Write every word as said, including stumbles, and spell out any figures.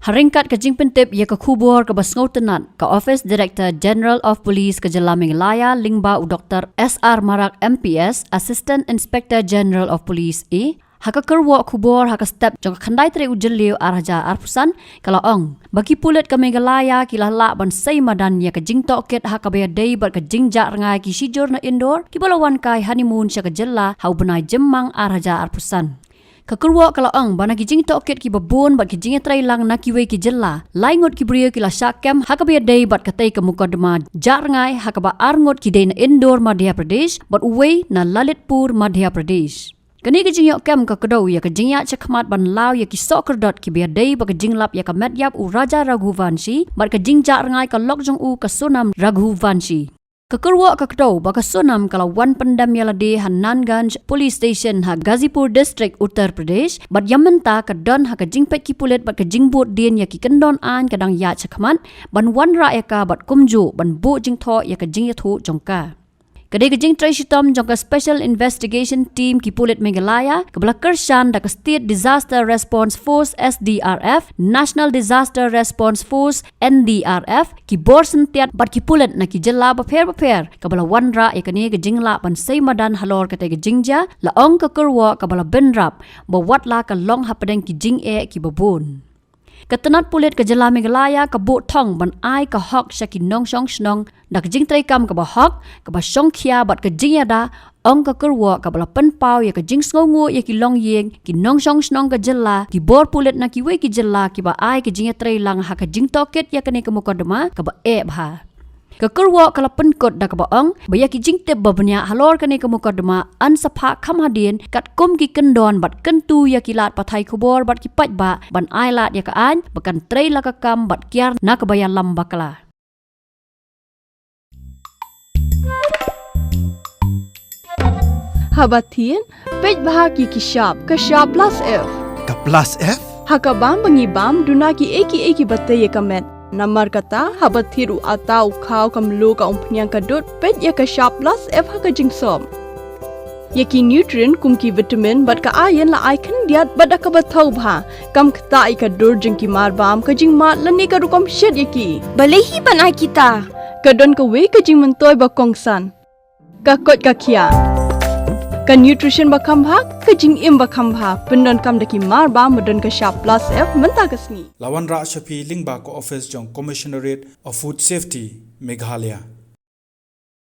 Ha ryngkat ka jingpyntip ïa ka khubor kaba sngewtynnat, ka Office Director General of Police ka jylla Meghalaya lyngba u Doktor S R Marak M P S, Assistant Inspector General of Police A, ha ka kyrwoh khubor ha ka step jong ka khyndai tarik u Jylliew ar hajar arphew san, ka la ong ba ki pulit ka Meghalaya ki la lah ban sei madan ïa ka jingtohkit ha kaba ïadei bad ka jingjah rngai ki shijur na Indore kiba la wan kai honeymoon sha ka jylla ha u bnai Jymmang ar hajar arphew san. Ka kyrwoh ka la ong ba na ki jingtohkit kiba bun bad ki jingïatreilang na kiwei ki jylla, lai ngut ki briew ki la shah kem ha kaba ïadei bad katei ka mukotduma jah rngai, ha kaba ar ngut ki dei na Indore, Madhya Pradesh, bad uwei na Lalitpur, Madhya Pradesh. Kane ka jingïoh kem ka kdew ïa ka jingïaid shakhmat ban law ïa ki sohkyrdot kiba ïadei bad ka jinglap ïa ka met ïap u Raja Raghuvanshi bad ka jingjah rngai ka lok jong u ka Sonam Raghuvanshi. Ka kyrwoh ka kdew ba ka Sonam ka la wan pyndem ïa lade ha Nanganj Police Station ha Ghazipur District, Uttar Pradesh, bad ïa mynta ka don ha ka jingpeit ki pulit bad ka jingbud dien ïa ki kyndon aiñ ka dang ïaid shakhmat ban wanrah ïa ka bad kumjuh ban buh jingthoh ïa ka jingïathuh jong ka. Ka dei ka jingtrei shitom jong ka Special Investigation Team ki pulit Meghalaya kaba la kyrshan da ka State Disaster Response Force, S D R F, National Disaster Response Force, N D R F, ki bor syntiat bad ki pulit na ki jylla bapher bapher kaba la wanrah ïa kane ka jinglah ban sei madan halor katei ka jingjia, la ong ka kyrwoh kaba la bynrap ba watla ka long hapdeng ki jingeh kiba bun. Ka tnat pulit ka jylla Meghalaya ka buh thong ban ai ka hok sha ki nongshong shnong da ka jingtreikam kaba hok, kaba shongkhia bad ka jingïada, ong ka kyrwoh kaba la pynpaw ïa ka jingsngewnguh ïa ki longïing, ki nongshong shnong ka jylla, ki bor pulit na kiwei ki jylla kiba ai ka jingïatreilang ha ka jingtohkit ïa kane ka mukotduma kaba eh bha. Ka kyrwoh ka la pynkut da kaba ong ba ïa ki jingtip ba bniah halor kane ka mukotduma yn sa phah kham hadien katkum ki kyndon bad kyntu ïa ki lad pathai khubor bad ki paidbah ban ai lad ïa ka aiñ ba kan trei la ka kam bad kiar na kaba ïalam bakla. Haba thied, peit bha ki ki shap, ka shap plus F. Ka plus F? Ha ka bam ba ngi bam, duna kiei kiei kiba tei ïa ka met. Namar kata, haba thied u atta, u khaw, ka mluh, ka umphniang, ka dud, peit ïa ka shap plus F ha ka jingsop. Ïa ki nutrient kum ki vitamin bad ka iron la ai khyndiat bad da kaba thaw bha. Kam ktah ïa ka dur jong ki mar bam, ka jingmad lane ka rukom shet ïa ki. Balei hi ban ai kita? Ka don kawei ka jingmyntoi ba kongsan. Ka koit ka khiah. Ka nutrition ba kham bha, ka jingim ba kham bha. Pyndonkam da ki mar bam ba don ka shap plus F mynta ka sngi. La wanrah sha phi lyngba ka office jong Commissionerate of Food Safety, Meghalaya.